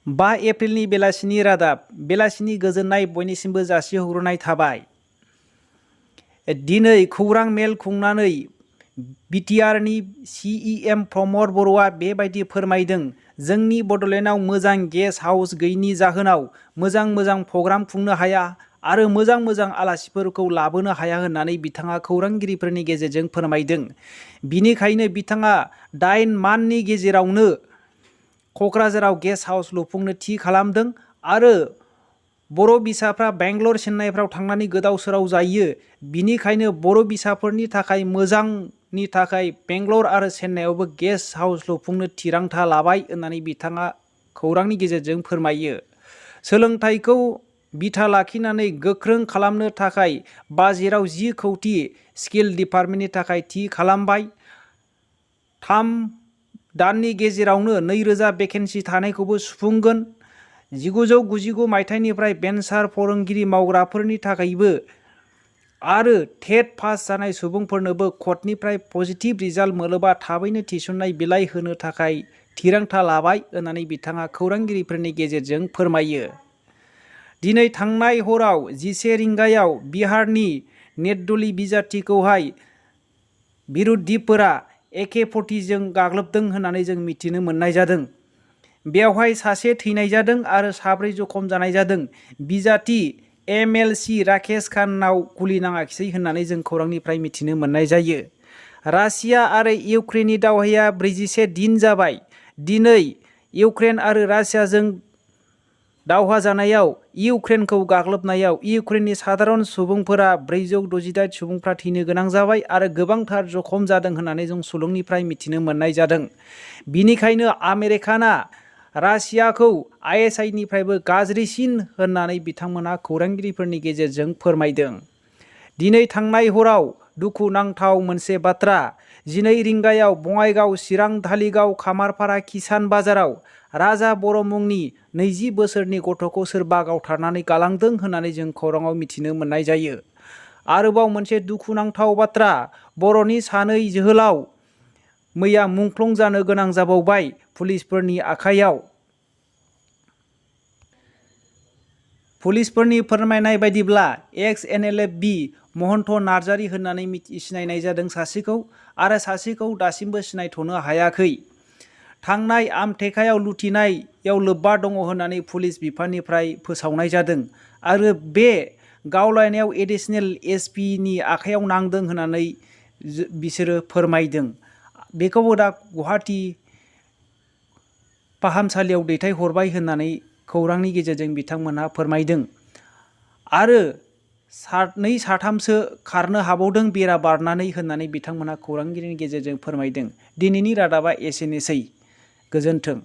5 एप्रिलनि बेलासिनि रादाब बेलासिनि गोजोननाय बयनिसिमबो जासिहरनाय थाबाय। दिनै खौरां मेल खुंनानै बिटिआरनि सिइएम प्रमद बर'आ बेबायदि फोरमायदों। जोंनि बड'लेण्डआव मोजां गेस्ट हाउस गैयैनि जाहोनाव मोजां प्रग्राम खुंनो हाया आरो मोजां आलासिफोरखौ लाबोनो हाया होननानै बिथाङा खौरांगिरिफोरनि गेजेरजों फोरमायदों। बिनिखायनो बिथाङा 8 मान्थनि गेजेरावनो क'क्राझाराव गेस्ट हाउस लुफुंनो थि खालामदों आरो बर' बिसाफ्रा बेंगलर चेन्नाइफ्राव थांनानै गोदाव सोराव जायो। बिनिखायनो बर' बिसाफोरनि थाखाय मोजांनि थाखाय बेंगलर आरो चेन्नाइआवबो गेस्ट हाउस लुफुंनो थिरांथा लाबाय होननानै बिथाङा खौरांनि गेजेरजों फोरमायो। सोलोंथाइखौ बिथा लाखिनानै गोख्रों खालामनो थाखाय बाजेटआव 10 कौटि स्किल डिपार्टमेन्टनि थाखाय थि खालामबाय। 3 दाननि गेजेरावनो 2000 भेकेन्सि थानायखौबो सुफुंगोन। 1999 मायथाइनिफ्राय भेन्सार फोरोंगिरि मावग्राफोरनि थाखायबो आरो टेट पास जानाय सुबुंफोरनोबो कर्टनिफ्राय पजिटिभ रिजाल्ट मोनोबा थाबैनो थिसननाय बिलाइ होनो थाखाय थिरांथा लाबाय होननानै बिथाङा खौरांगिरिफोरनि गेजेरजों फोरमायो। दिनै थांनाय हराव 11 रिंगायाव बिहारनि नेरदली बिजाथिखौहाय बिरोधिफोरा AK-40 जों गाग्लोबदों होननानै जों मिथिनो मोननाय जादों। बेवहाय सासे थैनाय जादों आरो 7 जखम जानाय जादों। बिजाथि MLC राकेश खाननाव गुलि नाङाखिसै होननानै जों खौरांनिफ्राय मिथिनो मोननाय जायो। रासिया आरो इउक्रेननि दावहाया 41 दिन जाबाय। दिनै इउक्रेन आरो रासियाजों दावहा जानायाव इउक्रेनखौ गाग्लोबनायाव इउक्रेननि साधारन सुबुंफोरा 468 सुबुंफ्रा थैनो गोनां जाबाय आरो गोबांथार जखम जादों होननानै जों सुलुंनिफ्राय मिथिनो मोननाय जादों। बिनिखायनो आमेरिकाना रासियाखौ ISI निफ्रायबो गाज्रिसिन होननानै बिथांमोना खौरांगिरिफोरनि गेजेरजों फोरमायदों। दिनै थांनाय हराव दुखुनांथाव मोनसे बाथ्रा 12 रिंगायाव बङाइगाव, चिरां, धालिगाव, खामारपारा, किसान बाजाराव राजा बर' मुंनि 20 बोसोरनि गथ'खौ सोरबा गावथारनानै गालांदों होननानै जों खौराङाव मिथिनो मोननाय जायो। आरोबाव मोनसे दुखुनांथाव बाथ्रा बर'नि 2 जोहोलाव मैया मुंख्लं जानो गोनां जाबावबाय पुलिसफोरनि आखायाव। पुलिसफोरनि फोरमायनाय बायदिब्ला ex-NLF-B महन्त नार्जारी होननानै सिनायनाय जादों सासेखौ आरो सासेखौ दासिमबो सिनायथ'नो हायाखै। थांनाय आमटेकायाव लुथिनायाव लोब्बा दङ होननानै पुलिस बिफाननिफ्राय फोसावनाय जादों आरो बे गावलायनायाव एडिशनेल SP नि आखायाव नांदों होननानै बिसोरो फोरमायदों। बेखौबो दा गुवाहाटी फाहामसालियाव दैथायहरबाय होननानै खौरांनि गेजेरजों बिथांमोनहा फोरमायदों आरो 2-3सो खारनो हाबावदों बेरा बारनानै होननानै बिथांमोनहा खौरांगिरिनि गेजेरजों फोरमायदों। दिनैनि रादाबा एसेनोसै। गोजोन्थों।